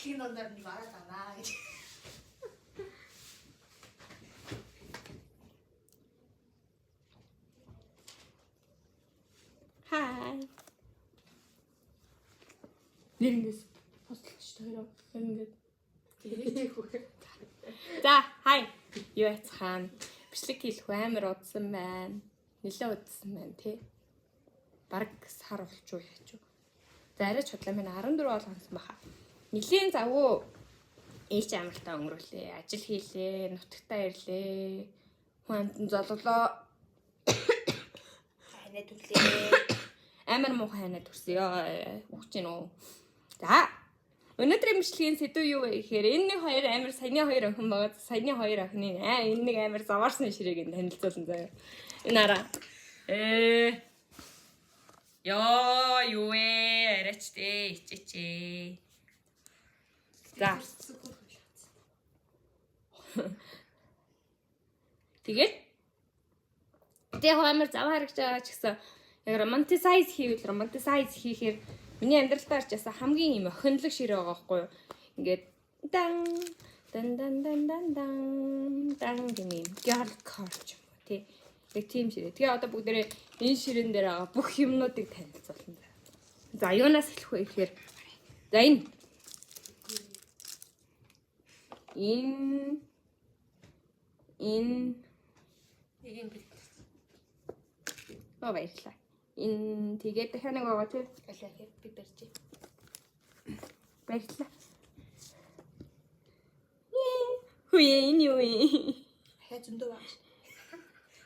Бичлэгийн дундаар нэг ороод аваа гэж. Хай. Нэр ингээс хослолч тойроо. Яг ингээд. За, хай. Юу яцхан. Бичлэг хийх амар удсан байна. Нилээ удсан байна тий. Бараг сар болчих уу яач юу. За арай ч худлаа минь 14 бол хонсон баха. Нилийн завгүй ээлж амралтаа өнгөрүүлээ. Ажил хийлээ, нутагтаа ирлээ. Хүн амтан золголоо. Ханаа түлээ. Амар муухай ханаа төрсөн ёо. Үхэж гин үү. За. Өнөөдрийн бичлэгийн сэдв юу вэ гэхээр энэ нэг хоёр амар саяны хоёр охин байгаа. Саяны хоёр охины аа энэ нэг амар заваарсан ширээг нь танилцуулсан заяа. Энэ араа. Э. Ёо, юу вэ? Арайч дээ, ичээч. За. Тэгээд тэг яг амар зав харагч байгаа ч гэсэн яг romanticize хийвэл romanticize хийхээр миний амьдралтаар ч ясаа хамгийн юм охинлог ширээ байгаа байхгүй юу? Ингээд дан дан дан дан дан дан дан гэх юм girl car ч юм уу тий. Яг тийм ширээ. Тэгээ одоо бүгдээрээ энэ ширээн дээр байгаа бүх юмнуудыг танилцуулна. За юунаас эхлэх вэ гэхээр за энэ энэ энэ Нэг юм бэлтгэсэн. Оо баярлалаа. Энэ тэгээд дахиад нэг байгаа тий. Алаа хэ би барьж. Баярлалаа. Хүү энэ юу вэ? Ахаа зөндөө байгаа ш.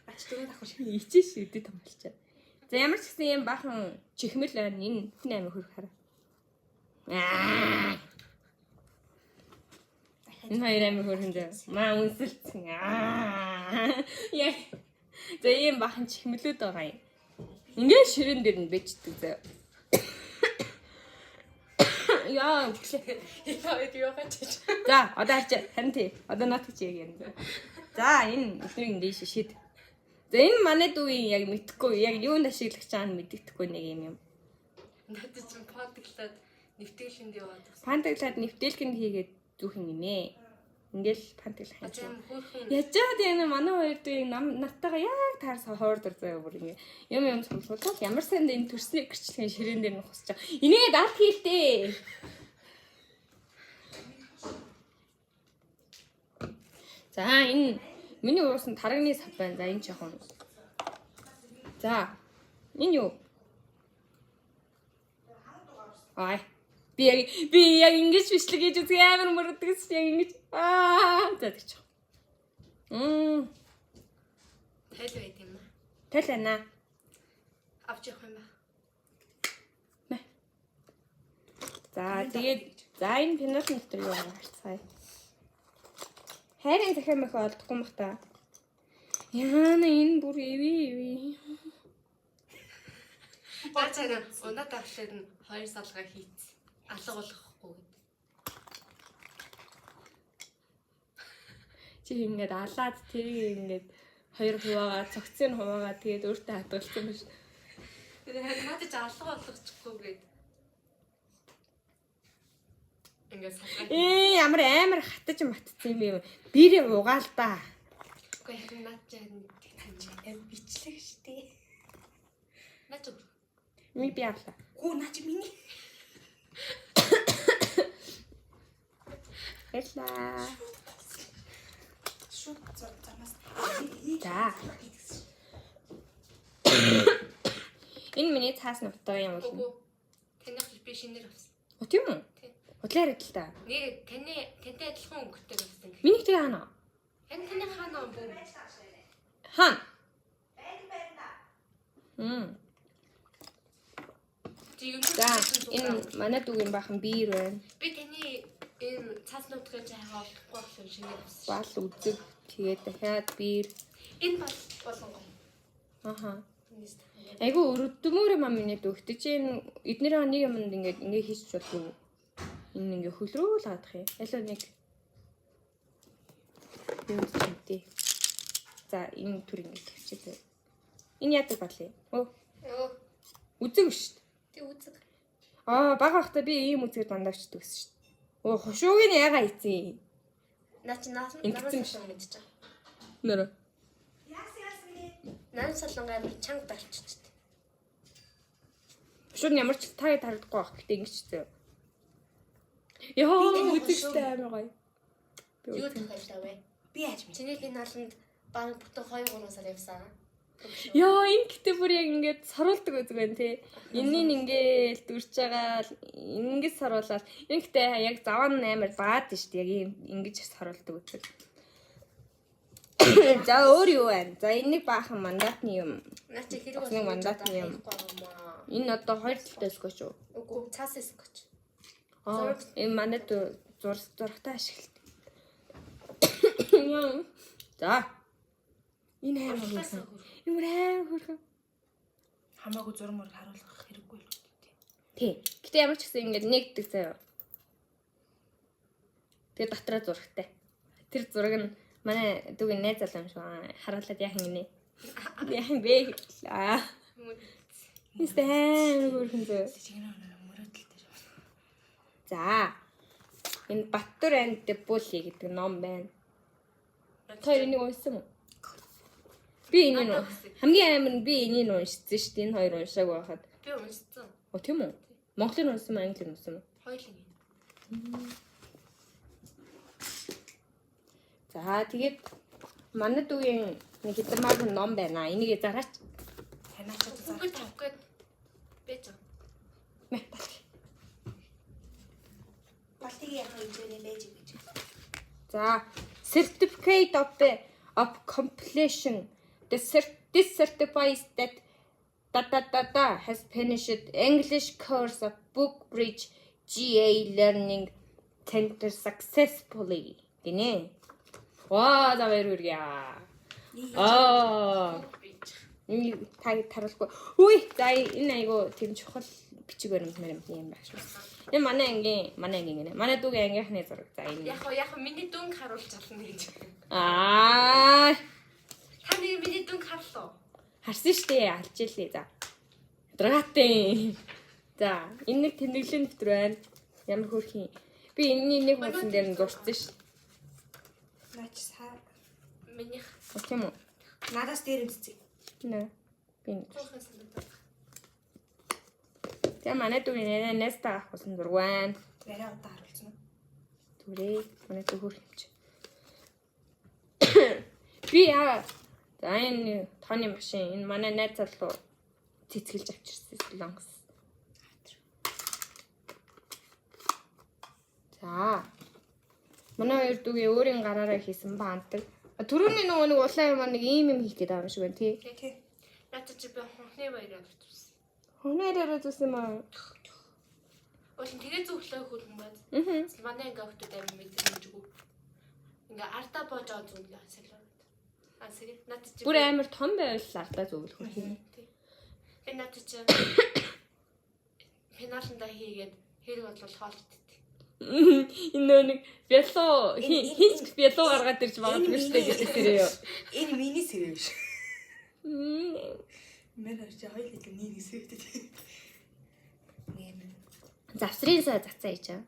Ач дөрөв давхар ш. Ичээ шүү дээ томлчаа. За ямар ч гэсэн юм бахан чихмэл байна. Энэ хүн амин хөрөх хараа. Аа. Энэ хоёр амин хөрхөн зөө. Маа үнсэлцэн. Аа. Яа. За ийм бахан чихмэлүүд байгаа юм. Ингээ ширэн дээр нь бэждэг зөө. Яа, өглөө. Яа, юу хаач. За, одоо харч харин тий. Одоо нот чи яг юм. За, энэ эднийг дээш шид. За, энэ манай дүүгийн яг мэдхгүй, яг юунд ашиглах чаана мэддэхгүй нэг юм юм. Надад чинь пантаглаад нэвтгэлэнд яваад байсан. Пантаглаад нэвтэлгэнд хийгээд зүөх юм нэ. Ингээл пантаглах юм. Ачаа юм хөөрхөн. Ячаад энэ манай хоёр дүүгийн нам нартайгаа яг таарсан хойр дор заяа бүр ингээ юм юм цуглуулаад ямар сайн энэ төрсний гэрчлэгийн ширээн дээр нь хусч байгаа. Энийг алт хийлтэй. За энэ миний уусан тарагны сав байна. За энэ ч яг юм. За энэ юу? Ай. Би яг ингэж бичлэг хийж үзэх амар мөрөдөг ш яг ингэж аа за тэгч. Мм Тайл байд юм аа. тайл байна. Авч явах юм ба. Мэ. За тэгээд за энэ пенал дотор юу байгаа харцгаая. Хайрын захиа мэх олдохгүй мах та. Яана энэ бүр эви эви. За цаана унаад авчлаад нь хоёр салгаа хийц. Алга болохгүй гэд. Чи ингээд алаад тэрийг ингээд хоёр хуваагаа цогцыг хуваагаа тэгээд өөртөө хадгалсан биш. Тэгээд харин надад ч алга болгочихгүй гэд. Ингээд салгаа. Ээ ямар амар хатаж матцсан юм бэ? Бирээ угаал та. Үгүй харин над ч харин тэгсэн чи. Ам бичлэг штэ. Над ч Ми би авлаа. Гүү наа чи миний. Баярлаа. Шууд замаас. За. Энэ миний цаас нутгаа юм бол. үгүй. Таних би шинээр авсан. О тийм үү? Тий. Худлаа яриад л та. Нэг таны тантай адилхан өнгөтэй авсан гэх. Миний тэгээ хаана? Харин таны хаана бүү? Хаана? Мм. Чи юм За энэ манай дүүгийн бахан биер байна. би таны энэ цаас нутгийн чайгаа олдохгүй болохоор шинээр авсан. Бал үзэг тэгээд дахиад биер. Энэ бол болонгоо. Аха. Энэс та. Айгу өрөдмөр юм а миний дүү. Гэтэ чи энэ эднэрийн нэг юмд ингээд ингээ хийчих болгүй. Энэ ингээ хөлрөөл гадах юм. Алуу нэг юм чимтэй. За энэ төр ингээ тавьчих заяа. Энэ яадаг балъя? Өө Өө үзэг биш шүү дээ. тий үзэг. Аа бага байхдаа би ийм үзгээр дандаа өчтдөг гэсэн шүү дээ. Оо, хушууг нь яага ийцэн. Наа чи наасан Ингэсэн наран биш. салан мэдчихэв. Нөрөө. Яасан яасан нэ? Наран салан амар чанга дарччихд. Хушуу нь ямар ч таа тарагдахгүй байх. Гэтэ ингэж зөө. Йоо, Энэ үзэгчтэй амар гоё. Би Юу үзэн. тохиолдов вэ? Би яаж мэд? Чиний энэ нааланд баг бүтэн 2 3 сар явсан. Йоо, энэ гэтээ бүр яг ингээд саруулдаг үзэг байна те. Энийн ингээл дүрж байгаа л ингэж саруулаад энэ гэтээ яг заваа нь амар баад шүү дээ. Яг ийм ингэж саруулдаг үзэг. За өөр юу байна? За энэ нэг баахан мандатны юм. Наа чи хэрэг Нэг мандатны юм. Энэ одоо хоёр талтай скотч уу? Үгүй цаас скотч. Аа, энэ мандат зурагтай ашиглалт. За. Энэ амар хөөрхөн. Энэ амар хөөрхөн. Хамаагүй зураг мураг харуулах хэрэггүй л үү тий. Тий. Гэтэ ямар ч гэсэн ингээд нэгдэг заяа. Тэгээ дотроо зурагтай. Тэр зураг нь манай дүүгийн найз залуу юм шиг аа. Харуулад яах юм гинэ. Яах юм бэ? Аа. Нэстэ амар хөөрхөн зөө. Чигнэ мөрөөдөлтэй шүү. За. Энэ Баттур and the Bully гэдэг ном байна. Та хоёр энийг уншсан уу? Би энийг хамгийн амар нь би энийг уншсан шүү дээ. Энэ хоёр уншаагүй байхад. Би уншсан. О тийм үү? Монголоор уншсан уу, англиар уншсан уу? Хоёулын. За тэгээд манай дүүгийн нэг хэдэн маар ном байна. Энийг зараач. Танаач одоо зар. Google тавих гээд байж байгаа. Мэ талх. Балтыг яах вэ гэж юм байж гэж. За certificate of completion. The cert this certifies that da da da da has finished English course of Bookbridge GA Learning Center successfully гинэ. Ваа за баяр хүргье. Аа. Энэ та таруулахгүй. Үгүй за энэ айгу тийм чухал бичиг баримт маримт юм байх шүү. Энэ манай ангийн манай ангийн гинэ. Манай дүүгийн ангийнхны зураг. За энэ. Яг хоо яг миний дүнг харуулж чадна гэж. Аа Та нэг миний дүнг харлаа. харсан штэ алж илээ за. Дратын. За энэ нэг тэмдэглэлийн нэвтэр байна. Ямар хөөрхөн. Би энэний нэг хуудсан дээр нь зурцсан ш. Наач саа. Минийх О тийм үү? Надаас дээр юм цэцэг. Нэ. Би нэг. цуухан санагдав. За манай дүүгийн нэ нэстэ авах зураг байна. Арай удаа харуулсан уу? Түрээ манай дүү хөөрхөн юм чи. Би яа. За энэ тооны машин энэ манай найз залуу цэцгэлж авчирсан солонгос. За. Манай хоёр дүүгийн өөрийн гараараа хийсэн баантаг. Түрүүний нөгөө нэг улаан юм нэг ийм юм хийх гээд байгаа юм шиг байна тий. Тий. Наа чи би хонхны баяраар авчирсан. Хоноор яриад үзсэн юм аа. Уул нь тэгээ зүглээ хөргөн бааз. Аа. Манай анги охтууд амар мэдрэмжгүй. Ингээ ардаа боож байгаа зүглээ салиад. А сэрэ наад чи Бүр амар том байвал ардаа зөвлөх юм. Тий. Би наад чи пеналанда хийгээд хэрэг болвол хоолтд. Энэ нөгөө нэг бялуу хинч бялуу гаргаад ирж магадгүй шүү дээ гэж тэрээ юу. Энэ миний сэрэ биш. Мм. Мэн орч хоёр литр нэг нэг сэрэтэй. Нэм. Завсрын сая зацаа хийж аа.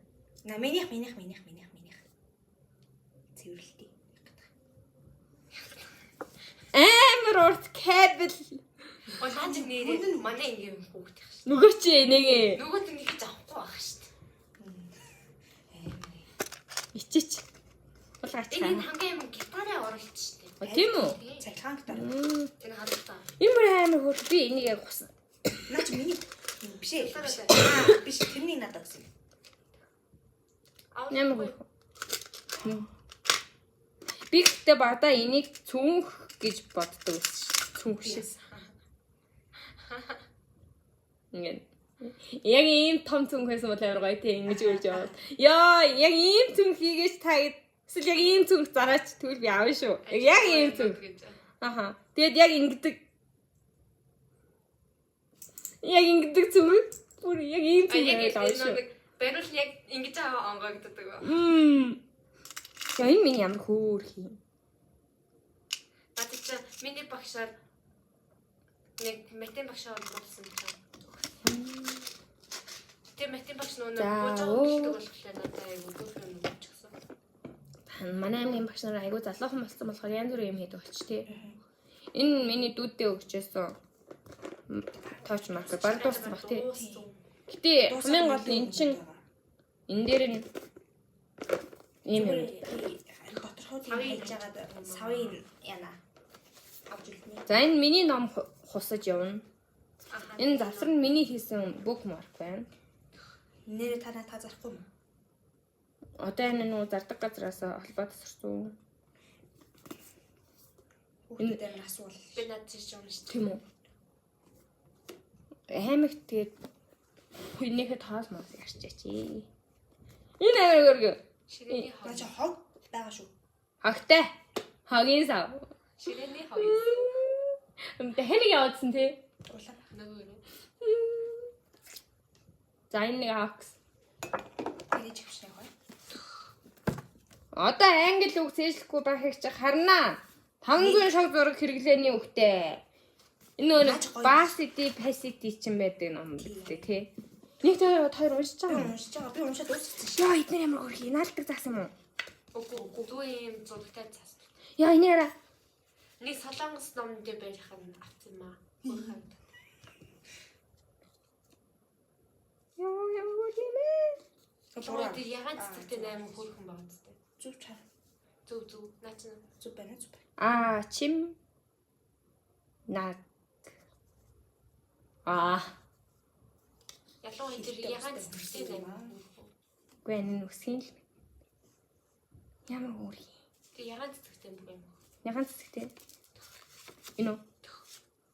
На минийх минийх минийх минийх минийх. Цэвэрлэлтий. Амар урт кабель. Уул наад чи нэрээ манай ангийн хүүхд их шүү. Нөгөө чи нэг Нөгөөт нь хийж авахгүй байх шүү. ичич. Улгаач. Энэ энэ хамгийн юм гитарын оролт шүү дээ. О тийм үү? Цахилгаан гитар. Мм. Энэ харуултаа. Энэ бүр амар хөөрхөн. Би энийг яг гусан. Наа чи миний биш ээ. Гитараа. Биш. Аа, Биш тэрнийг надад өгсөн. Амар хөөрхөн. Би гэхдээ багада энийг цүнх гэж боддог байсан шүү. Цүнх шиг. Ингээд. Яг ийм том цүнх байсан бол амар гоё тий ингэж үрж яваад. Яа, яг ийм цүнх хийгээч та гэд. Эсвэл яг ийм цүнх зараач тэгвэл би авна шүү. Яг ийм цүнх. Аха. Тэгээд яг ингэдэг. Яг ингэдэг цүнх. Бүр яг ийм А цүнх яг байвал авна шүү. нэг бариул яг ингэж аваа онгойгддаг. Мм. Яа энэ миний ямар хөөрх юм. Наад чи миний багшаар нэг матем багшаар болсон чинь. Гэтэ математик багш нөгөө За, бууж өө. байгаа гэлдэг болохоор надад айгүй гөх юм өгчихсөн. Манай аймгийн багш нар айгүй залуухан болсон болохоор янз бүрийн юм хийдэг болч тий. Энэ миний дүүддээ өгчээсэн тооч маркер баг дууссан баг тий. Гэтэ хамгийн гол нь эн чин энэ дээр нь ийм юм. Доторхоо тийм хайж байгаад савын яна. Авч үлдэнэ. За энэ миний ном хусаж явна. Аха. Энэ завсар нь миний хийсэн bookmark байна. Нэрээ та надад зарахгүй юм. Одоо энэ нүү зардаг газраас холбоо тасарсан. Хүүхдүүд амар асуувал. Би над чиж уншиж. Тийм үү? Аймагт тэгээд хүнийхээ тоос мос ярьчаач. Энэ амар гөргө. Ширээний Наа хог. чи хог байгаа шүү. Хогтой. Хогийн сав. Ширээний хог. Дахиад нэг явуулсан тий. Улаан. Нөгөө юу? За энэ нэг авах. Тэрий чившнэ гоё. Одоо англи үг цээжлэхгүй байхыг чи харнаа. 500 шог зураг хэрэглээний үгтэй. Энэ нөгөө Наач гоё. Basity, Pacity чинь байдаг ном биз дээ тий. Нэг тэр хоёр уншиж Би байгаа юм. уншиж байгаа. Би уншаад дуусчихсан шүү. Яа, эдгээр ямар хөрхий. Наалдаг заасан юм уу? Үгүй үгүй. Дүү юм зурагтай цаас. Яа, энэ яра. Нэг солонгос номн дээр байх нь авсан юм аа. Хөөрхөн. Яа, ямар хөрхий юм бэ? Буруу. Тэр ягаан цэцэгтэй 8 хөөрхөн байгаа зү. Зүв чар. Зүв зүв. Наа чи Зүв байна зүв байна. Аа, чим наг. Аа, ялангуяа тэр ягаан цэцэгтэй 8 хөөрхөн. үгүй энэ нь өсгийн л. Ямар хөрхий. Тэр ягаан цэцэгтэй бүх юм. Ягаан цэцэгтэй. Энэ үү?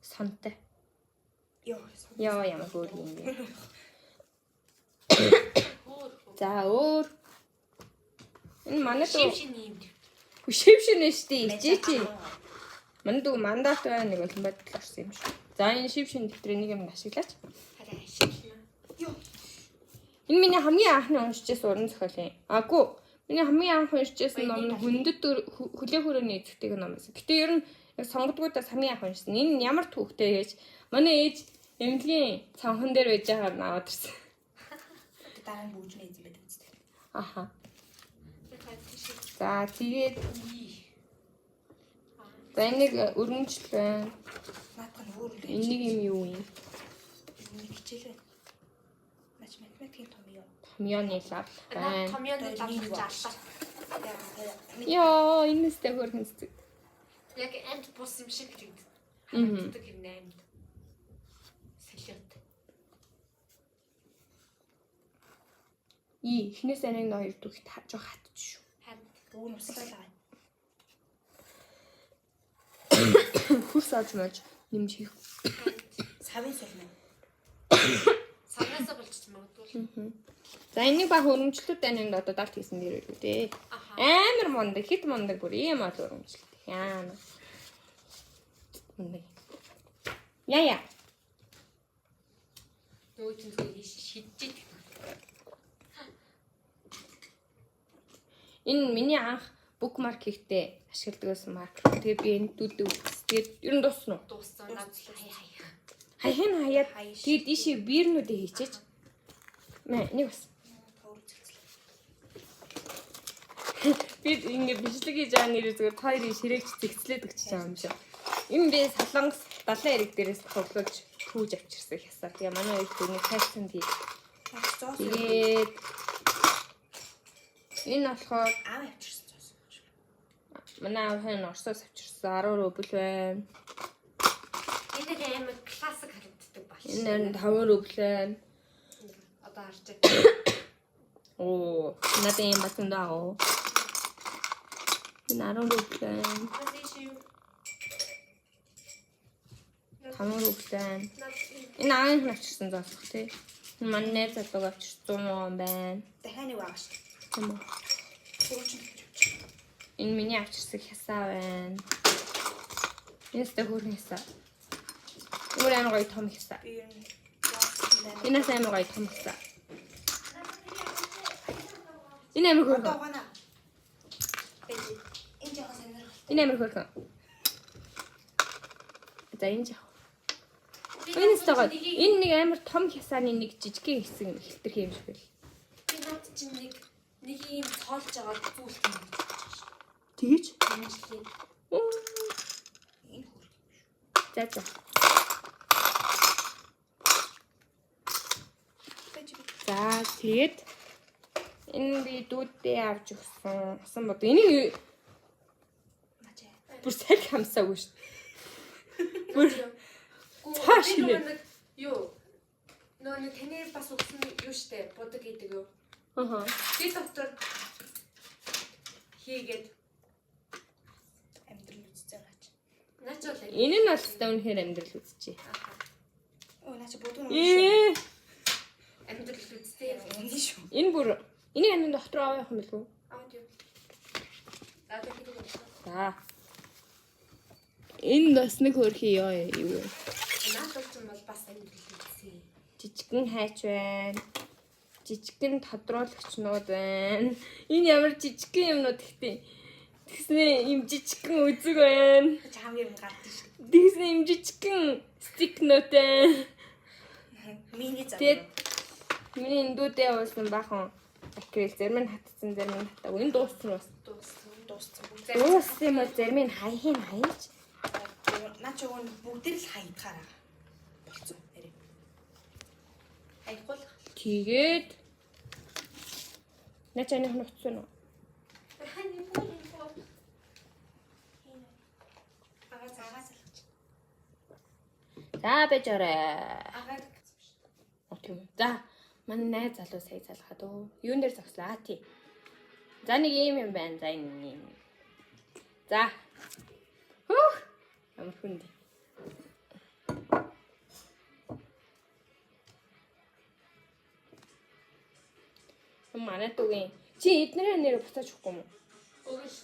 Сонтой. Йоо. Яа, ямар хөрхий юм бэ? Хөөрхөн. За, өөр. Энэ манай Шив дүү шин юм төв. шив шинэ штэ ичээ чи. Манай дүү мандат байна нэг олон байдал орсон юм шиг. За энэ шив шин дэвтрээ нэг юм ашиглаач. Харин ашиглана. Йоо. Энэ миний хамгийн анхны уншиж байсан уран зохиол юм. Аагүй. Миний хамгийн анх уншиж байсан ном нь хүндэт хөлөө хөрөөний эзэгтэйг ном байсан. Гэтэ ер нь яг сонгодгуудаас хамгийн анх уншсан. Энэ нь ямар түүхтэй гэж манай ээж эмнэлгийн цонхон дээр байж байгаар нь аваад ирсэн. Дараа нь бүгжнэ эзэн байдаг үстэй. Аха. Би хаа тийш. За тэгээд Үгүй. за энэ нэг өргөмжл байна. Наадах нь өөр л Энэ нэг юм юу юм? Нэг хичээл байна. Наач математикийн том юу? Томьёоны лав Наа байна. томьёоны лавлах аллаа. Йоо, энэ нэстэй хөөрхөн цэцэг. Яг амт бус юм шиг л Мгм. харагддаг юм амт. Салют. И эхнээс аниг хоёр дүүх жоох хатж шүү. Харин Бүүн услаа байгаа. Хөрс олж мож нэмж хийх. Савын сул мэн. санаасаа болчих магадгүй. За энийг баг өргөмжлөлт аниг одоо далт хийсэн дэр байлгүй дээ. Аха. Амар мундаг, хит мундаг бүр ийм ол өргөмжлөлт. Яана. Мундаг. Яа яа. Нөгөө чинь зүгээр шидэж идэг. Энэ миний анх bookmark хийхдээ ашигладаг байсан маркер. Тэгээ би энэ дүүдээ үлдсэн. Тэгээд ер нь дууссан уу? Дууссан над хай хай. Хаяхын хаяад Хаяа шүү. тэгээд ийшээ бирнүүдээ хийчээч. Мэ нэг бас. Товр зэлцлээ. Би ингэ бичлэг хийж байгаа нэрээ зүгээр та хоёрын ширээгч зэгцлээд өгч байгаа юм шиг. Энэ би Солонгос далайн эрэг дээрээс тоглож түүж авчирсан хясаа. Тэгээ манай хоёр дүүний хайрцан хийж. Наач зоос. Тэгээд энэ болохоор Аав авчирсан зоос. манай аавын Оросоос авчирсан 10 рубль байна. Энэ нэг амар классик харагддаг бол. Энэ 5 рубль байна. Одоо харж байна. Оо, надад ийм басан даа. Энэ 10 рубль байна. Над ийш юу? 5 рубль байна. Над Энэ аавын нь авчирсан зоос бах тий. Энэ манай найз залууг авчирсан 100 вон байна. Дахиад нэг байгаа шүү. Тийм үү? Хөрөж нь авчирсан. Энэ миний авчирсан хясаа байна. Энэ өстэй хөөрхөн хясаа. Өөр амар гоё том хясаа. Би ер нь зоос байна. Энэс амар гоё том хясаа. Энэ амар Одоо хөөрхөн. угаана. Бэжи. Энэ жоохон сонирхолтой. Энэ амар хөөрхөн. За энэ жах. Би Энэ байгаа. Энэ нэг амар том хясааны нэг жижигхэн хэсэг юм хилтерхий юм шиг байл. Би наад чинь нэг нэг юм цоолж байгаа зүйлт юм гэж бодож байгаа шүү. Тэгэж? Хэмжлээ. Энэ хөрх. За за. Байж би. За тэгээд энэ би дүүдээ авч өгсөн. Асан бод. Энийг Начаа. бүр салхи хамсаагүй шүү. Бүр Цааш цааш нэ. нэг юу нөгөө нэг таны бас өгсөн юу штэ будаг гэдэг юу. Аа. Би дотор хийгээд Амьдрал үзэж байгаа чи. наач бол Энэ нь бол өстой үнэхээр амьдрал үзчихье. Өө наач будгүй юм шүү. Ээ. амьдрал үзтээ. Үнэн шүү. Энэ бүр энийг амин доктор аваа явах юм билүү? Аа тийм. За тэгээд хэлэх. За. Энэ бас нэг хөрхи ёо юу вэ? Наад бол ч юм бол бас амьдрал үзсэн. Жижигхэн хайч байна. Жижигхэн тодруулагчнууд байна. Энэ ямар жижигхэн юмнууд ихтэй. Тэгснэ юм жижигхэн үзэг байна. Чи хамгийн юм гардаг шүү. Тэгснэ юм жижигхэн стик нот байна. Миний зам. Тэгээд миний эндүүдээ уусан бахан акрил зарим нь хатцсан, зарим нь хатаагүй. Энэ дууссан бас. Дууссан. Дууссан. Дууссан юм бол зарим нь хаяхын хаяж. Наач уг нь бүгдээр л хаядгаар байгаа. Болцсон. Нэрээ. Аяхгүй л. Тэгээд наач аных нь утсан уу? Агаа агаа салгаж. За байж орой. Агаар Оо тийм үү. За манай найз залуу сая залхаад өө. Юун дээр зогслаа тий. За нэг ийм юм байна. За энэ юм. За. Хөөх. Ямар хүнд. Манай дүүгийн чи эднэрээ нэр буцааж өгөхгүй юм уу? өгөн ш.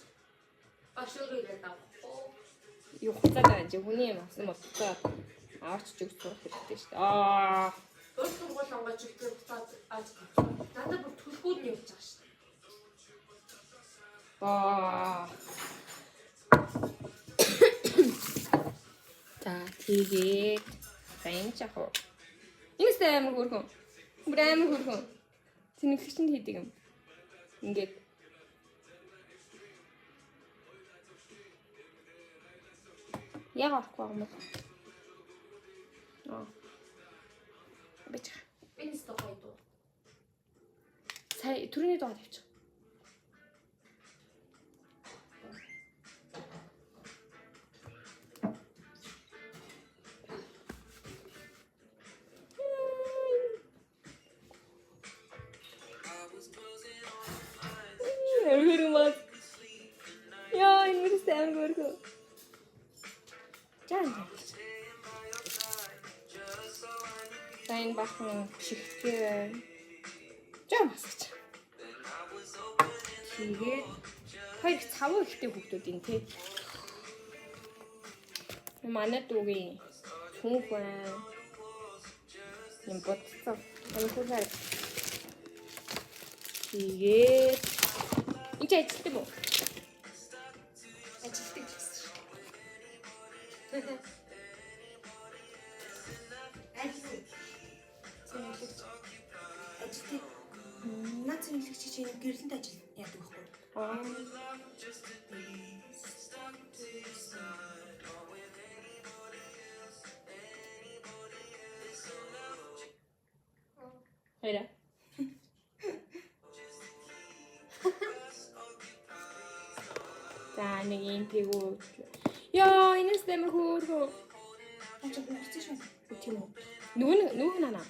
Баш өөрөө ирээд авах. Юу хуцаад байгаа юм чи хүний юм авсан бол буцаад аваач өгч сурах хэрэгтэй шүү дээ. Аа. Өөр сургууль онгойч ихээр буцаад ааж. Надад бүр түлхүүд нь явж байгаа ш. Аа. За тэгээд за энэ ч яг уу. Энэс амар хөөрхөн. Бүр амар хөөрхөн. Тэнэглэгчэнд хийдэг юм. Ингээд. Яг орохгүй байгаа юм бол. Аа. Бич. Энэ өстө гоё дуу. Сая түрүүний дугаар тавьчих. Өргөрөн мод. Яа, энэ мөрөөс амар өргөө. Жан. За энэ бахан шигтэй байна. Жан масгач. Тэгээд хоёр их цавуу ихтэй хүүхдүүд юм тий. Манай дүүгийн түнх байна. Юм бодцоо. Амар хөөрхөн. Тэгээд энэ чи ажилт юм уу? Ажилтдаг ч гэсэн ш. Аль цэнэглэгч. Ажилтдаг. Наад цэнэглэгч чи гэрлэнт ажил яадаг байхгүй юу? Аа. Хайра. За нэг юм пигүү. Яа, энэс амар хөөрхөн. Наач угцсан шүү. Тийм үү? Нөгөө нь нөгөө нь наа.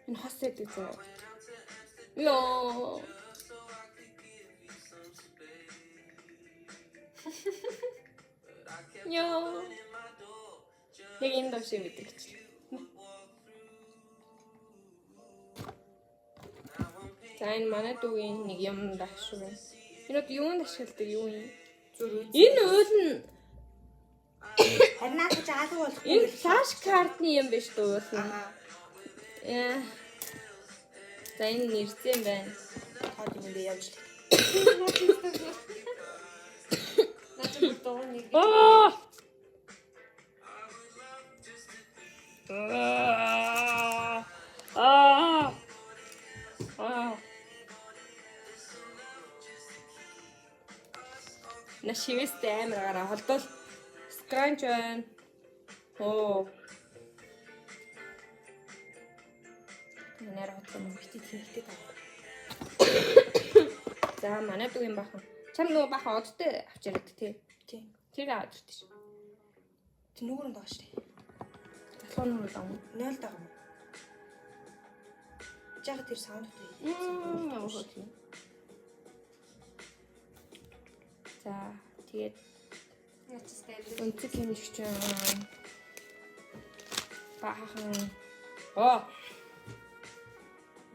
Энэ хос байдаг зөө. Йоо. Йоо. Яг энэ доош юм мэдрэгч. За энэ манай дүүгийн нэг юм дашгүй байна. Энэ одоо юунд ашигладаг юу юм? Энэ уул нь Харин наач чи алга болохгүй. энэ флаш картны юм биш үү уул нь. Аа. Э. За энэ нэрзэн байна. Таад юм дээр явж л. Наач бүр дуу нэг. Аа! На шивэстэй амар гараа холдоол scrunch байна. Оо. Нэр хотлоо мөн бити тэнхтэй таа. За манай дүүгийн бахан. Чам нөгөө бахан одтой авч ирээд тий. Тийм. Тэр авч ирдэ шүү. Тэр нүгэр нь доош тий. Залуу нүрэл ам. 0 даа. Жага тэр саунд Мм. дотор. За тэгээд Нацтай. өнцөг хэмжигч байна. Баахан. Оо.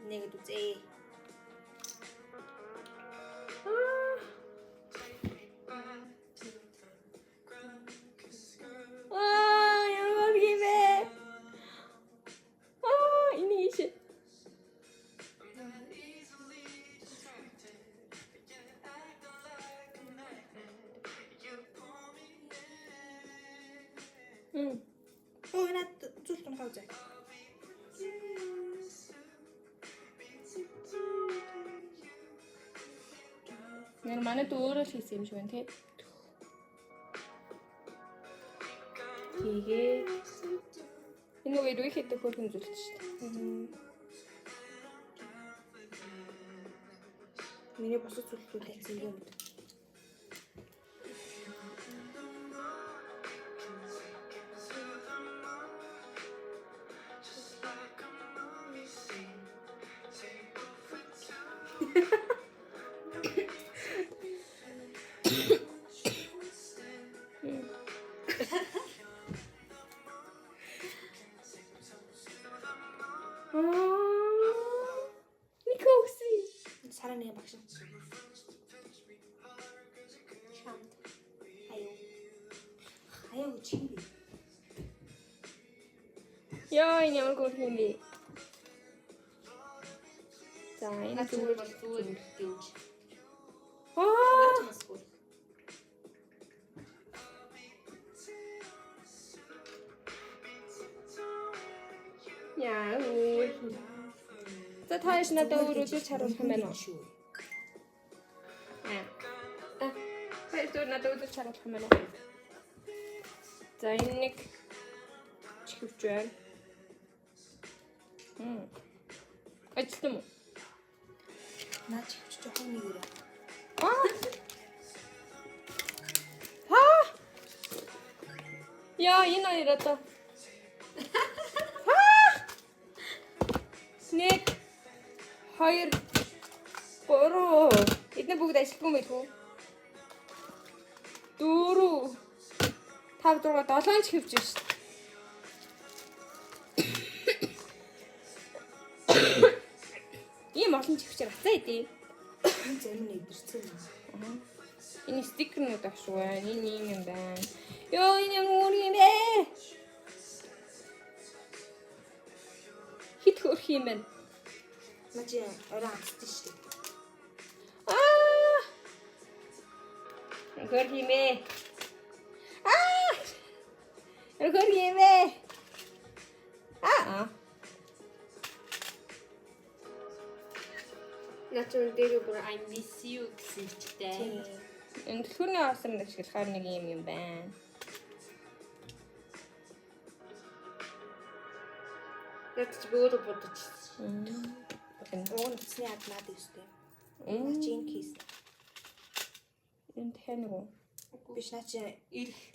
Нэгэд үзээ. Аа, ямар юм бэ? Аа, энэ ийш. Мм. Өө над зүйл тунхаа үзээ. Нэр манай дүү өөрөө л хийсэн юм шиг байна тий. Тэгээд энэ нөгөө эрвээхтэй хөөрхөн зүйлт шүү дээ. Миний бусад зүйлүүд хэлсэн юм. Аа. Никоси. Сараа нэг багш. Шамд. Аюу. Аюу чи юм бэ? Яа, энэ ямар хөөрхөн юм бэ? За, энэ Наач зүгээр бол зүгээр дэмж. Аа! Наач бас бүр. Яа, хөөрхөн. За, та яш надад өөр үзүүлж харуулах юм байна уу? Шүү. Аа. Хоёр зүгээр надад үзүүлж харуулах юм байна уу? За, энэ нэг чихвч байна. Мм. Ажилтсан уу? Наа чи хөвч жоохон нэг өрөө. Аа. Аа. Яа, энэ хоёр одоо. Аа. Нэг 2 3 Эдгээр бүгд ажилтгүй юм байлгүй. 4 5 6 7 ч хэвж шít. Ийм олон чихвчээр хацаа идэв. Зарим нь эдэрсэн юм. Энэ стикернүүд ах шүү байна. Энэ ийм юм байна. Йоо, энэ ямар өөр юм бэ? Хит хөөрх юм байна. Наа чи орой амсдаг шүү дээ. Аа! Хөөрх юм ээ. Аа! Хөөрх юм ээ. Аа. Наач өөр дээрээ бүр I miss you гэсэн бичтэй. Энэ түлхүүрний осрон ашиглахаар нэг юм юм байна. Наач чи өөрөө бодож. Энэ Уг нь утасны ад наад өстэй. Наа чи энэ кейс. энэ дахиад нэг үү? Биш наа чи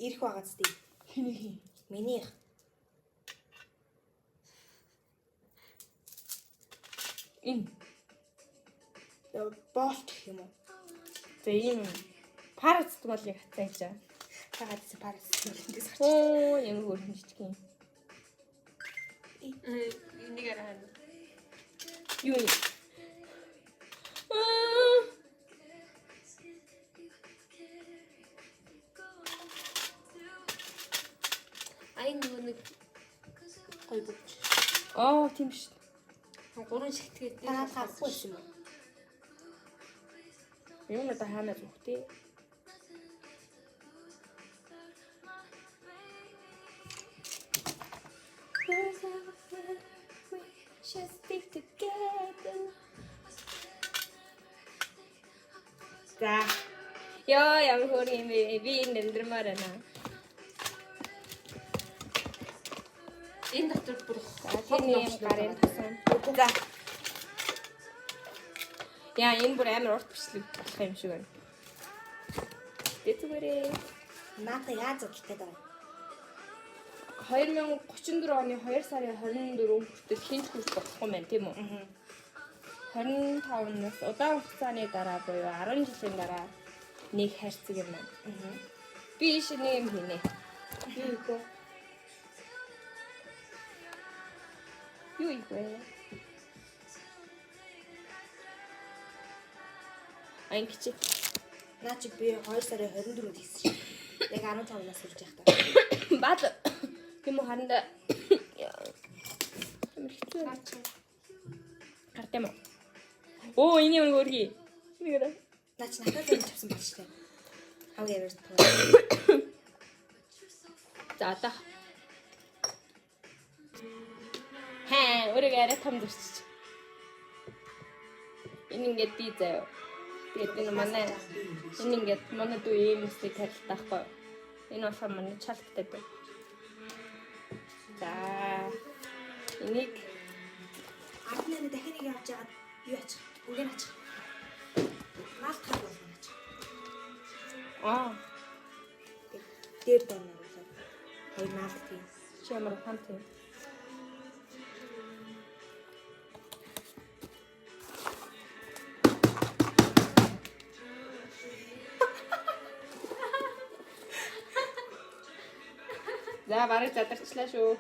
ирэх байгаа зү. Хэний хин? Минийх. Энэ. Болт гэх юм уу? За ийм парацетамолыг хацаа хийж байгаа. Тагаад гэсэн парацетамол гарч. Оо, ямар хөөрхөн жижиг юм. Энийг арай хана. Юу юм? Аа. Ай нөгөө нэг гоё бүгч. Аа, тийм шүү. Гурван шигтгээд Та надад авахгүй байсан юм уу? Юм одоо хаанаа зүх тий? За. Йоо, ямар хөөр юм бэ? Би энэ амьдрмаар байна. Энэ дотор бүр За, тэр нэг юм гарын тасан. За. Яа, энэ бүр амар урт бичлэг болох юм шиг байна. Тэ зүгээрээ. Наата яаж задлах гэдэг вэ? 2034 оны 2 сарын 24 хүртэл хинт хүрч болохгүй мэн тийм үү? 25 нас удаан хугацааны дараа буюу 10 жилийн дараа нэг хайрцаг юм байна. Би ийш нэг юм хийнэ. Юу их вэ? Юу их вэ? А ингэ чи. Наа чи би 2 сарын 24-нд хийсэн шин. Яг 15 нас хүрч байхдаа. Бал. Тийм үү харанда. Ямар хэцүү байна. Гарт юм уу? Оо энэ ямар хөргий. Нэгэрэ. Наа чи надад юм авсан болж тээ. Хамгийн амар туу. За одоо. Хээ, өөрийгөө арай том зурчиж. Энэ ингээд би заяа. Тэгээд энэ манай энэ ингээд манай дүү ийм үсгийг тарилтаа байхгүй юу? Энэ болохоор манай чалктай дүү. За. Энийг 18 дахин нэг явж байгаад юу ачих? Үгээр ачих. Наалт хаг болгоно ачих. аа, Дээр доор нь оруулаад хоёр наалт тийм. чи ямар ухаантай юм. За бараг задарчлаа шүү.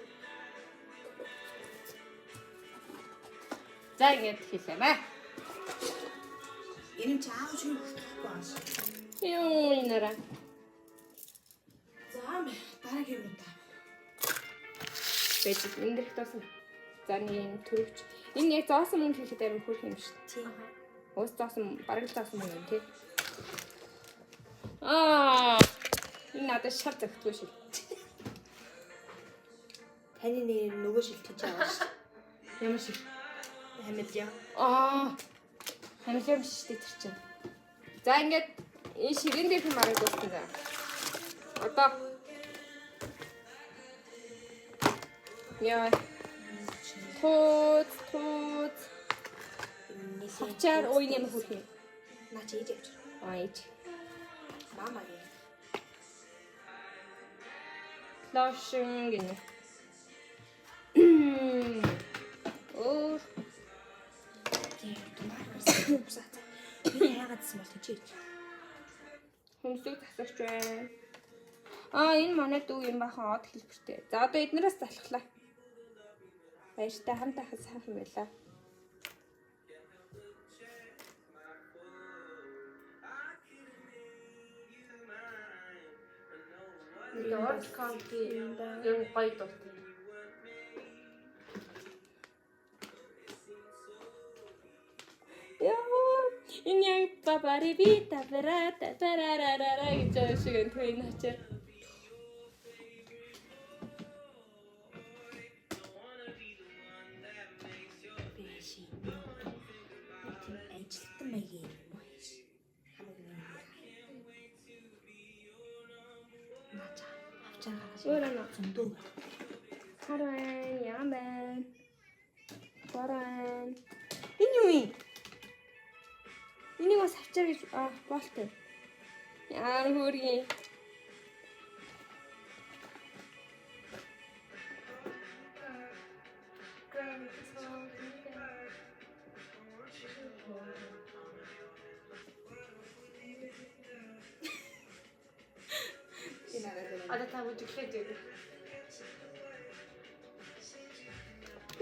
За ингэж хийлээ мэ. Энэ чи аав шиг хүртэхгүй ааш. Юу инара. За дараагийн юм да. Бэж энэ дэх тоосон. За нэг юм төрөвч. Энэ яг зоосон мөнгө хийхэд амар хөөрхөн юм шүү дээ. Тийм. Уус зоосон, бараг л зоосон мөнгө юм тий. Аа. Энэ надад шар зөгтгөө шиг. Таны нэр нөгөө шилтэж байгаа шүү. Ямар шиг. Хамилъя. Аа. Хамилаа биш шүү дээ тэр чинь. За ингээд энэ ширэн дээрх юм арга дууссан за. Одоо Яа. Тууц, тууц. Хавчаар уйн юм хөрх юм. Наа чи ээж явж. Аа ээж. Мама гээ. Лошин гинэ. Өөр Тийм маркер усаа. Би яагаад гэсэн бол тийч ээж. Хүмсэг засагч байна. Аа энэ манай дүү юм бахан од хэлбэртэй. За одоо эднээс залхлаа. Баяртай хамт байхад сайхан байлаа. Нэг Orange County юм гоё дуутай. Яа, энэ яг бабари бита барата тарарарара гэж байгаа шиг энэ төвийн очир. Би шин. Нэг тийм ажилтан маягийн юм уу? Хамаг юм. Наа чаа авчаа гаргаж. Өөр нь Зөндөө. хар байна, яан байна. Бор байна. Энэ юу юм? Энийг бас авчаа гэж аа болтой. Яар хөөргий. Энэ арай Одоо та бүжиглээд өгье.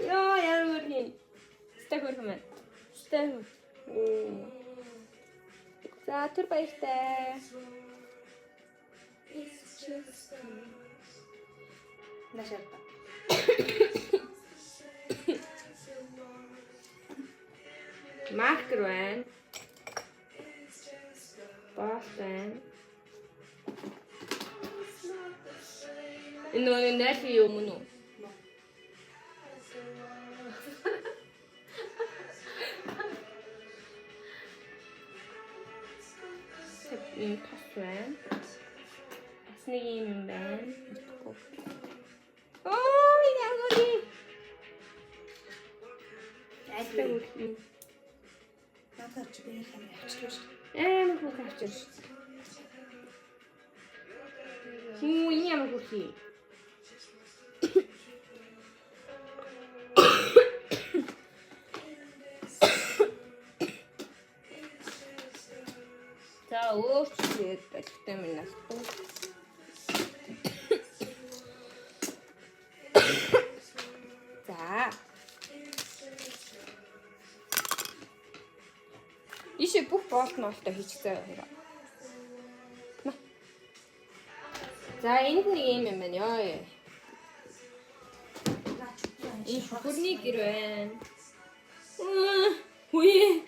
Йоо, яар хөөргий. Стай хөөрхөн байна. Стай хөөр. Оо. За, түр баяртай. Наашаа. Маркер байна. Боол байна. Энэ нөгөө найлын юм уу? Ийм тос байна. Бас нэг юм юм байна. Мэдхгүй. Оо, яг үгүй. Айлтай Амар Надад чи би их юм авчлаа шүү. Амар хөөрхөн авчир шүү. Хүү, энэ ямар хөөрхий. За өөрчлөөд болтой минь алахгүй. За. Ийшээ бүх боолт молтой хийчихсэн хэрэг. На. За энд нэг юм юм байна ёо. Наа чи Энэ шүхэрний гэр байна. Үе.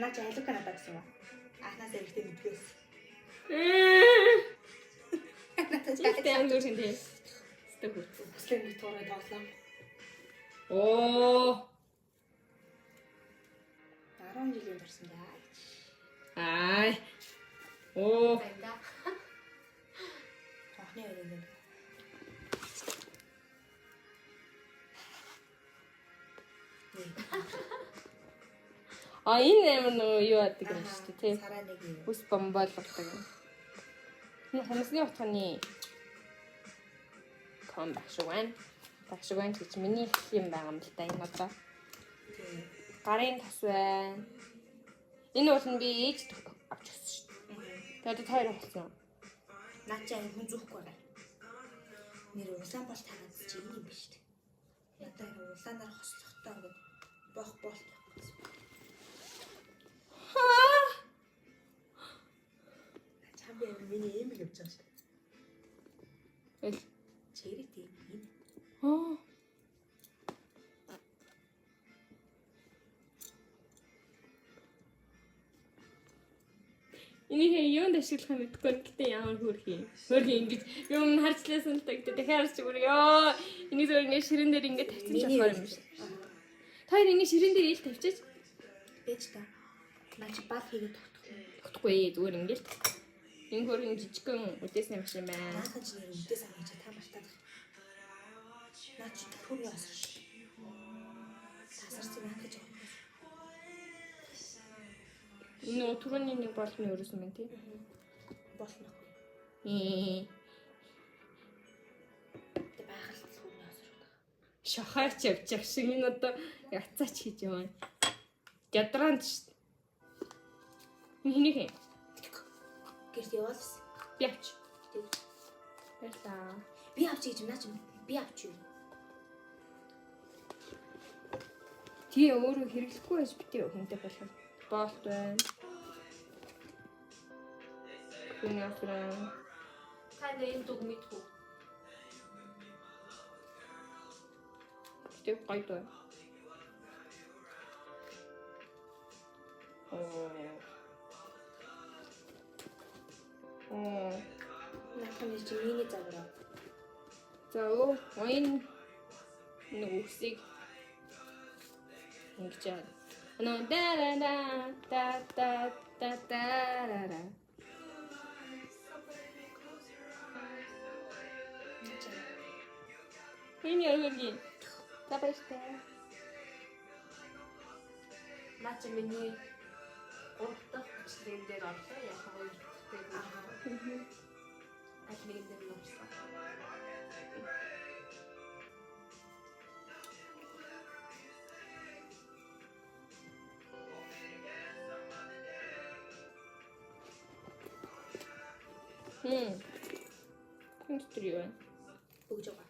Наа чи айлука надад гэсэн юм. Анхнаас эрэхтэй мэдгээс. Надад чи Тэгтээ амар зүрхэн тийм. Стэ хүү. Хүслээ нэг туурай тоглоом. Оо. 10 жилийн турсан даа. Ай. Оо. Байна. Хонхны өрөөнд юм. А энэ амар нөгөө юу яадаг юм шүү дээ тий. Сараа нэг юм. Бүс бомбоолгодог юм. Энэ хумсны утганы ком багш байна. Багш байна гэж миний их юм байгаа юм л да энэ одоо. Тийм. Гарын тас байна. Энэ уул нь би ээж авч өгсөн шүү дээ. Тэгээд одоо та хоёр болсон. Наа чи аян хүн зүүхгүй байгаа. Нэр улаан бол тагаад чи энэ юм биш үү? Надад энэ улаанаар хослохтой ингээд бох болт байхгүй. Чам би амар миний эм явж байгаа шүү. Эл. Чирэг тийм энэ. Аа. Энийг юунд ашиглах юм мэдэхгүй байна. Гэтэ ямар хөөрхий юм. Хөөрхий ингэж би өмнө харчлаасан л та гэтэ дахиад харч бүр ёо. Энийг зөвөр ингэ ширэн дээр ингэ тавьсан ч болохоор юм шиг. Та хоёр ингэ ширэн дээр ил тавьчих. Бэж та. Наа чи бал хийгээд тогтох. Тогтохгүй зүгээр ингэ л. Энэ хөөрхөн жижигхэн үдээсний машин байна. Наахын чи нэр үдээ санаж та мартаад. Наа чи түүний осор шүү. Тасарсан наах гэж байгаа. Энэ нөгөө түрүүний нэг болтны өрөөсөн байна тий. Болно. Ээ. Тэ байгаль түүний осор гэдэг. Шохойч явчих шиг энэ одоо яцаач хийж яваа. Ядраанд шүү дээ. Энэ хэнийг юм? Гэрт яваалс. Би авч. Тэг. Баярлаа. Би авч гэж наа чи би авч юу. Тий өөрөө хэрэглэхгүй байж битээ хүнтэй болох. Болт байна. Хүний асраа. Та энэ дуг мэдгүй. Гэтэ гоё дуу. Оо. Оо. Наахын чи миний загвар. За өө, энэ нэг үсийг ингэж яа. Нөө да да да да да да да да. Наа чи Энэ өргөгийн. За баяртай. Наа чи миний 3 дахь бичлэгэн дээр орлоо. Яг хоёр дахь дээр. Аль нэгэн дээр нь орсон. Хм. Энэ дотор юу вэ? өгж байгаа.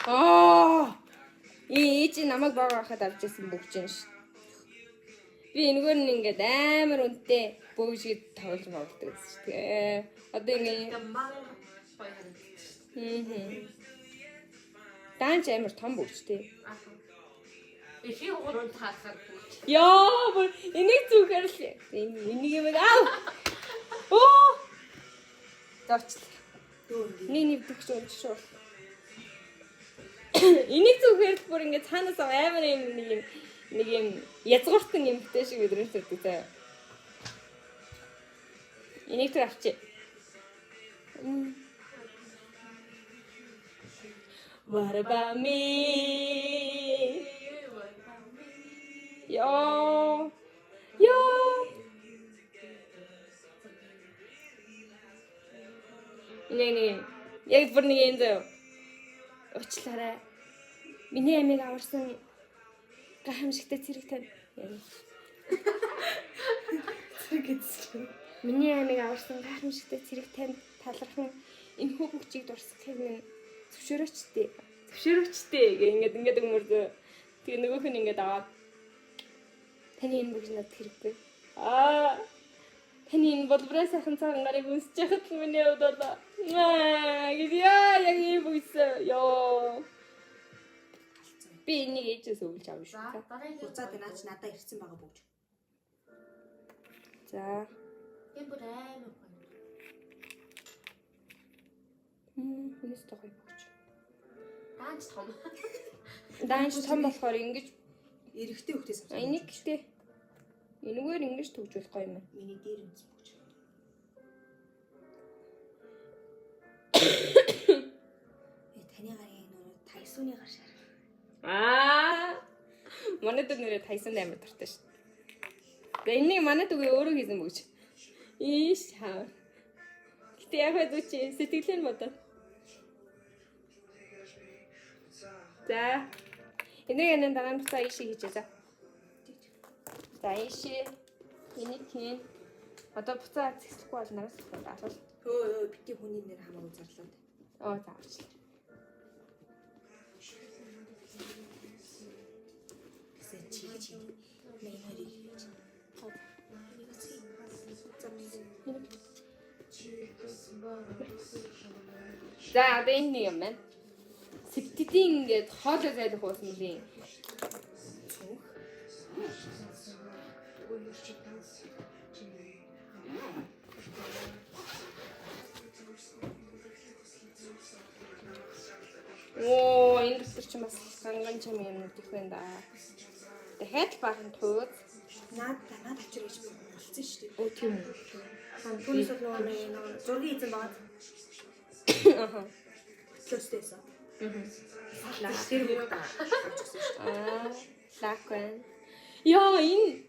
Аа! Ээж намайг баг байхад авч ирсэн бөгж юм шүү. Би энэгээр нь ингээд амар үнэтэй бөгжгээд тоглож мовлдог гэсэн шүү дээ. Одоо ингээд Тэгээ ман гоё харагдчих. хм. Даанч амар том бөгж тий. Аа. Эхийн гурван таахаар бүгд. Яа, бүр энийг зүгээр л энэ энийг юм аа. Оо. Зовчлаа. Дөө ингэ. Нэг нэвдэх ч унж шүү. Энийг зүгээр л бүр ингээд цаанаас амар юм нэг юм язгууртан юмтэй шиг мэдрэмж төрдөг заяа. Энийг түр авчи. What about me? Yo. Yo. Нэг нэг яг бүр нэг юм заяа. Уучлаарай. Миний амийг аварсан гайхамшигтай цэрэг тань. Цэрэг гэсэн. Миний амийг аварсан гайхамшигтай цэрэг танд талархан энэ хүү хөгжийг дурсахыг минь зөвшөөрөөч дээ. Зөвшөөрөөч дээ гэх ингээд ингээд өгмөр зөө. Тэгээ нөгөөх нь ингээд аваад таны энэ бүгд надад хэрэггүй. Аа таны энэ болбраа сайхан цагаан гарыг үнсэж яхад л миний хувьд бол аа гэж яа яг ийм бүгдсэн. Йоо. Би энийг ээжээс өвлж авна шүү. За дараагийн Буцаад наач надад ирсэн байгаа бүгд. За. Энэ бүр амар гоё. Энэс гоё бүгч. Даанч том. Даанч том болохоор ингэж Эрэгтэй хүүхдээс авсан. энийг гэхдээ энэгээр ингэж төгжүүлэх гоё юм байна. Миний дээр үнсэн бүгд. Э таны гарын нөгөө Тайсуны гар шар. Аа. Манай дүү нэрээ Тайсон амар дуртай шүү. Тэгээ энийг манай дүүгээ өөрөө хийсэн бүгч. Ийш хаа. Гэтэ яг хөө зү чи сэтгэлээ нь бодоо. За. Энийг энэ дараа нь буцаа ийшээ хийжээ за. За ийшээ. Энийг хийн. Одоо буцаа цэцлэхгүй бол нараас алуул. Өө өө бити хүний нэр хамаагүй зарлаа. Оо за авчлаа. Гэсэн чигж хий. Мэн хоёрыг хийж. За За одоо энэ нэг юм байна. Сэтгэлийн ингээд хоолой зайлах уусан мөлийн. цүнх. Оо энэ дотор чи бас ганган чам юмнууд их байна да. Дахиад л баахан тууз. Наад наад авчир гэж би болцсон шүү дээ. Оо тийм үү. Түүнээс бол нөгөө нэг зургийн эзэн байгаа. Аха. Хөтлөөстэйсэн. Аа. Тэр бүгд авчихсан шүү Аа, лак байна. Яа энэ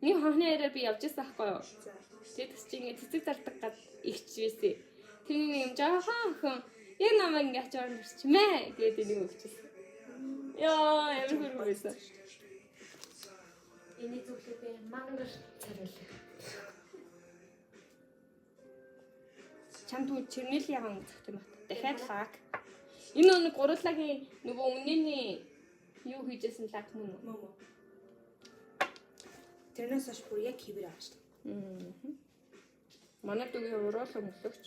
нэг хонхны яриаар би явж байсан байхгүй юу? дээ. За. Тэгээд чи ингээд цэцэг зардаг гад ихч байсан. Тэрний нэг юм жоохон охин яг намайг ингээд ачаар нүрчмээ гээд энийг өгчээсэн. Яа, амар хөргөн байсан. Энийг зүглээ би мангар царайлах. Чам түү чернил ягаан үзэх юм байна. Дахиад лак. Энэ нэг гурвлагийн нөгөө үнэний юу хийжсэн лак мөн үү? Мөн мөн. Тэрнээс хойш бүр яг хэвээр байгаа шүү дээ. Мм. Манай дүүгийн уруул өнгөлөгч.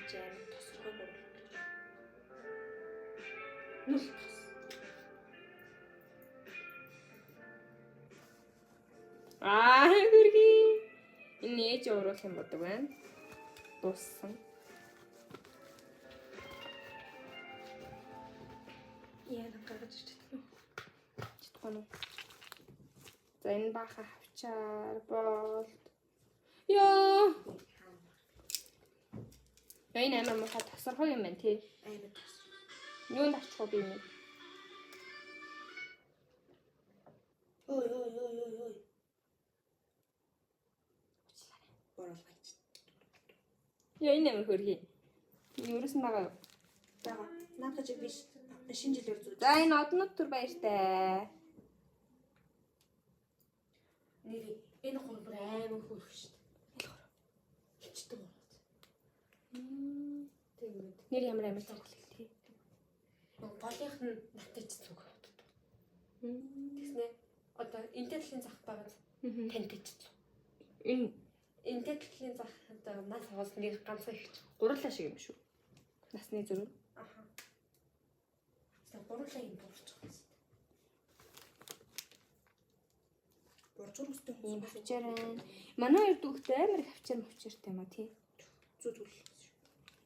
Чи амар тосрохой гурван. Нүл тос. Аа, хөргий. Энэ ээж уруулах юм бодог байна. Дууссан. Яа гаргаж ирж чадах уу? Чадахгүй нь. За энэ баахан хавчаар болт. Йоо. Энэ амар муухай тосорхой юм байна тий. Амар тос. Юунд авчих вэ би энийг? Ой ой ой ой ой. Боруулгач. Яа энэ амар хөргий. Энэ өрөөс нь байгаа юу? Бага. Наадах чи биш. Шинэ жилээр зүү. За энэ однод төр баяртай. Нэр энэ гур бүр амар хөөрх шүү дээ. Хичдэг гур. Тэг ингээд. Нэр ямар амар царайлаг тий. Нөгөө голынх нь натаж зүг явдаг. Тэгснэ одоо энтэй талын зах байгаа тантай ч зүг. Энэ Энтэй талын зах одоо нас аваас нэг ганцхан ихч. гурлаа шиг юм шүү. Насны зөрүү. Аха. Тэгээ гурлаа юм буурч байгаа юм. Буржуур өстэй Ийм хавчаар байна. Манай хоёр дүүхтэй амар их хавчаар мавчаартай юм а тий. Зүү зүг.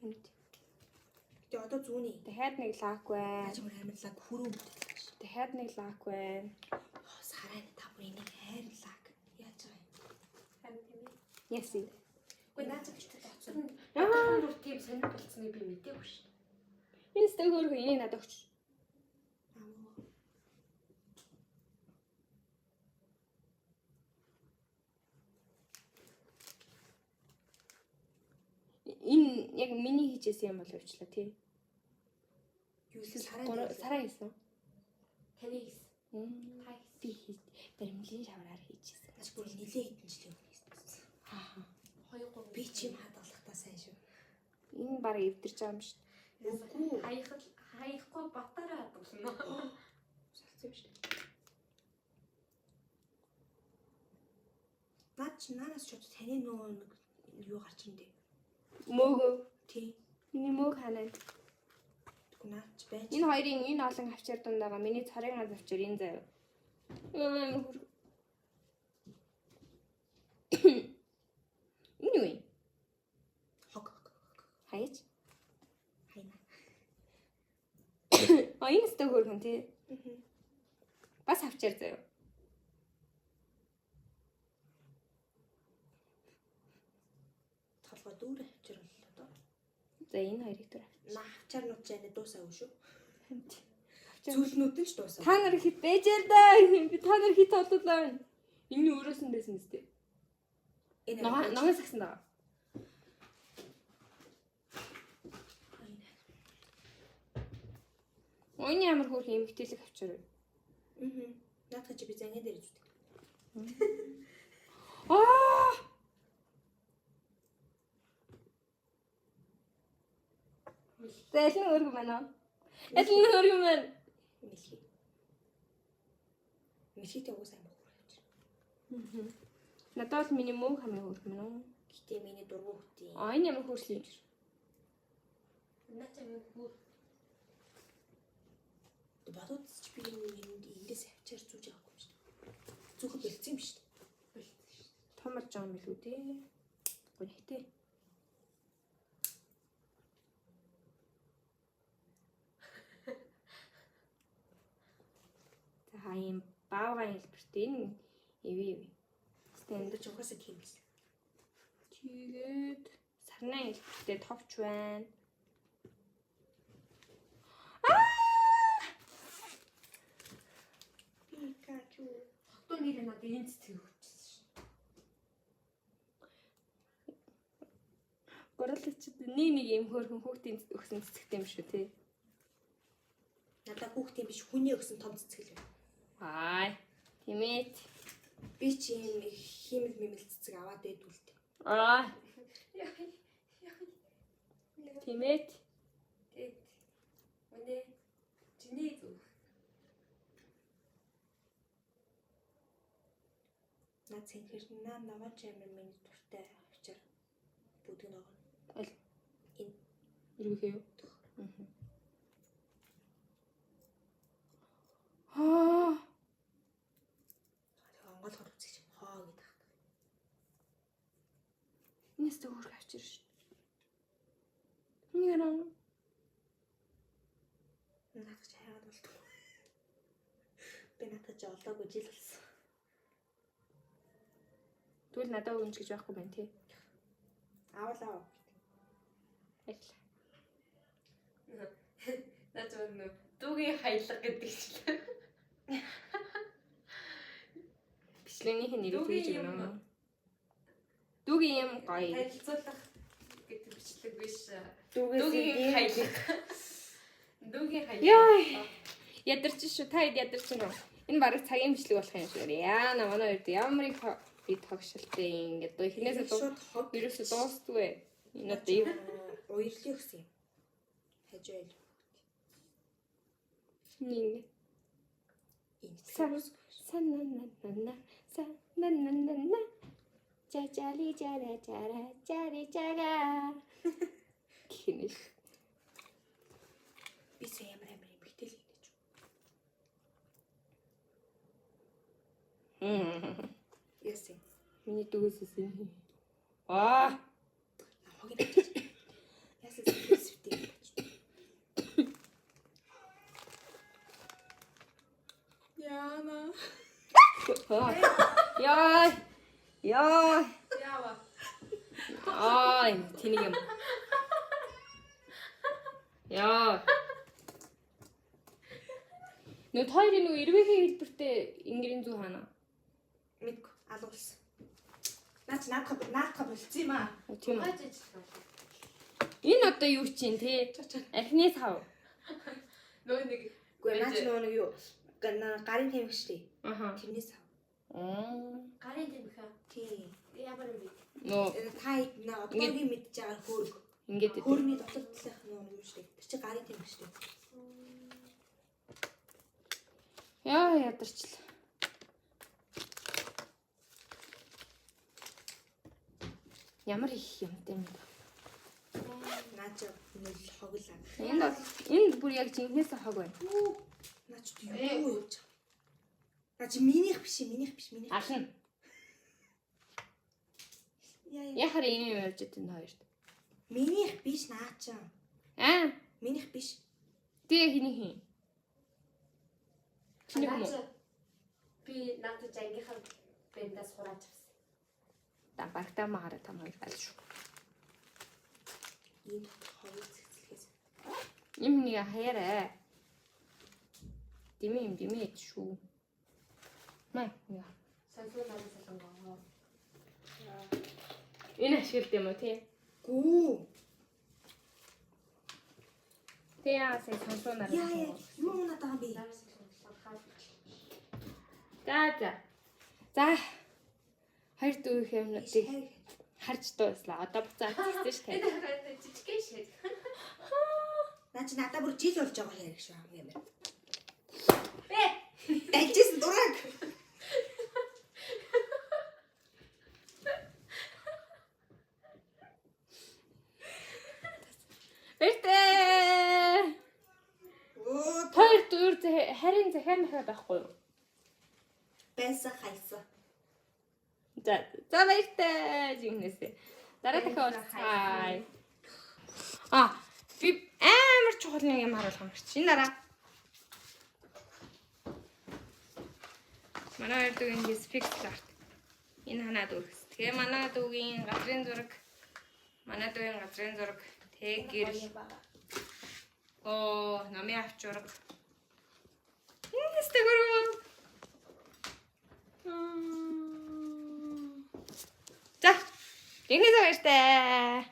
Гэтэ одоо зүүнэ. Дахиад нэг лак байна. Наач бүр амар лаг хүрүү бүтээлээ шүү. Дахиад нэг лак байна. Оо сарай та бүр энийг хайр лаг. Яаж байгаа юм? Харин тийм ээ. Яси. Үгүй наач гэхдээ тоцсон. Аа бүр тийм сонир болцсныг би мдээгүй шүү. Энэ сте хөөрхөн энийг надад өгч. Аа. Энэ яг миний хийжсэн юм бол өвчлөө тий. Юу л сарай. Сарай хийсэн. Таны хийсэн. Та хийсэн. Би хийж баримлын шавраар хийжсэн. Наач бүр нилээ хэдэн жилийн өмнө хийсэн. Аа. 2 3. Би чим хадгалахдаа сайн шүү. Энэ баг эвдэрч байгаа юм шүү. Үгүй. Хаяхал хаяхгүй батараа хадгална. Салцсан юм шүү. Наач наанаас ч одоо таны нөгөө нэг юу гарч ирэн дээ. Мөөгөө. Тий. Миний мөөг ханаа. Тэгвэл наач байж. Энэ хоёрын энэ олон авчаар дунд байгаа миний цорын ганц авчаар энэ заяа. Амар хөр. Энэ юу юм? Хог хог. Хаяач. Хайна. А энэ өстө хөөрхөн тий. Бас авчаар заяа. Толгой дүүрэн авчир боллоо доо. За энэ хоёрыг түр авч. Наа авчаарнууд ч яана дуусаагүй шүү. Авчаар. Зүйлнүүд нь ч дуусаа. Та нар хит бэжэр даа. Би та нар хит олуулаа. Энэ өөрөөс нь байсан мэт. Энэ Ногоон ногоон сагсан даа. Ойн ямар хөөрхөн эмгтээлэг авчаар вэ? Аа. Наадах чи би зангаа дээр зүтг. Аа! За аль нь өөргөн байна уу? Аль нь өөргөн байна? Мэлхий. Мэлхийтэй уусаа амар хөөр авчир. Надад бол миний мөнгө хамгийн хөөрхөн байна уу? Гэтэ миний дургу хөтий. Аа энэ ямар хөөрхөн юм бэ? Наач амин бүр Бодоод ч би энэ эндээс авчаар зүүж байгаагүй юм шүү дээ. Зүүхэ бэлдсэн юм шүү дээ. болцсон шүү. Томорж байгаа юм билүү дээ. Гүнхтэй. За ийм баавгай хэлбэртэй энэ эвээ эвээ. Энд ч угаасаа тийм байсан. Тэгээд сарнай хэлбэртэй товч байна. Пикачу. Хотоо нэр надад энэ цэцэг өгчихсэн шүү. Гурилчд нэг нэг ийм хөөрхөн хүүхдийн өгсөн цэцэгтэй юм шүү тий. Надад хүүхдийн биш хүний өгсөн том цэцэг л байна. Аа. Тийм ээ. Би чи ийм хиймэл мэмэл цэцэг аваад байдгүй л дээ. Аа. Яа. Яа. Тийм ээ. Тэт. Үнэ. Чиний зүг. Наад цэнхэр наа ногоон ч амар миний дуртай авчаар бүдэг ногоон. Аль? Энэ. Эргэх юу? Аа. Тэгээ онгойлгоор үзэж хоо гэдэг. Энэс тэ хөөрх авчир шин. Нэг наа. Наадах чи хайгаад болтгүй. Би наадах чи олоогүй жил болсон. Тэгвэл надад өгнө гэж байхгүй байна тий. Аавал аав. Баярлалаа. Наач өнөө дүүгийн хаялга гэдэг чинь. Бичлэгнийх нь нэрийг Дүүгийн тэгж юм. өгнө. Дүүгийн юм гоё. Танилцуулах гэдэг бичлэг биш. Дүүгээс Дүүгийн хаялга. Дүүгийн хаялга. Йой. Ядарч шүү. Та хэд ядарч байна уу? Энэ бараг цагийн бичлэг болох юм шиг. Яа, на манай хоёрт ямар их би тогшилтын ингээд дуу эхнээсээ дуу шууд хог ерөөсөө дуустдгүй. Энэ одоо юу? Уярлын өгсөн юм. Хажуу айл. Нэг Энэ Са са на на на на са на на на на жа жа ли жа ра жа ра жа ри жа ра гэх юм л. би сая ямар амар эмгтэл хийнэ ч. Яасан. Миний дүүгээс юм. Аа Хогийг авчиж. Яасан. Яна. Яа. Яа. Яава. Аа, тэнийг юм. Яа. Нөө хоёрын нөгөө эрвээхэй хэлбэртэй ингэрийн зүү хаана? Мэдгүй алуулсан. Наа чи наадах наадах болцсон юм аа. Тийм үү. Гаж ажиллах. Энэ одоо юу чинь те? Архины сав. Нөгөө нэг Үгүй наа чи нөгөө нэг юу гарын тамхи штэ. Аха. Тэрнээс ав. Аа. гарын тамхи. Тийм. Ямар юм бэ? Нөө Та наа одоогийн мэдж байгаа хөөрг. ингээд идэв. Хөөрний дотор талынх нөгөө нэг юм штэ. Тэр чи гарын тамхи штэ. Яа ядарчлаа. Ямар их юмтай юм бэ? Наа чи нөл хоглаа. Энд бол энд бүр яг жинхнээсээ хог байна. Наа чи юу явж байгаа. Наа чи минийх биш минийх биш минийх. Ална. Яа яа. Яхаар ийм юм явж байгаа энэ хоёрт. Минийх биш наа чи. Аа, Минийх биш. тэгээ хэний хин? Чиний юм уу? Би надад ангийнхаа бэндээс хурааж авсан. Да багтаа маараа там хоёр аль шүү. Энэ дотор хогл цэцлэхээс. Юм нэг хаяарай. Дими юм дими хэд шүү. Май. яа. Сонсоо надад солонгоо. Энэ ашиглд юм уу тий? Гүү. Тэ яа сая сонсоо нараа. Яа яа. Юу унаад байгаа юм бэ? Нараа солонгоо. За за. За. Хоёр дүүх юмнуудыг харж дууслаа. Одоо буцаад хийсэн шүү дээ. Энэ жижигхэн шээ. Наа чи надаа бүр жил болж байгаа хэрэг шүү хамгийн амар. Бэ. Дайжсэн дураг. Баяртай. Өө Хоёр дүүр харин захиа махаа байхгүй юу? байсан хайсан. За за баяртай жинхнээсээ. Дараа дахин уулзцаая. А би амар чухал нэг юм харуулах юм чи. Энэ дараа. Манай хоёр дүүгийн хийс pixel art. Энэ ханаа дүүргэс. Тэгээ манай дүүгийн газрын зураг. Манай дүүгийн газрын зураг. Тэг гэрэл. Оо, номын авч ураг. Энэстэй гөрөө. За. Жинхнээсээ баяртай.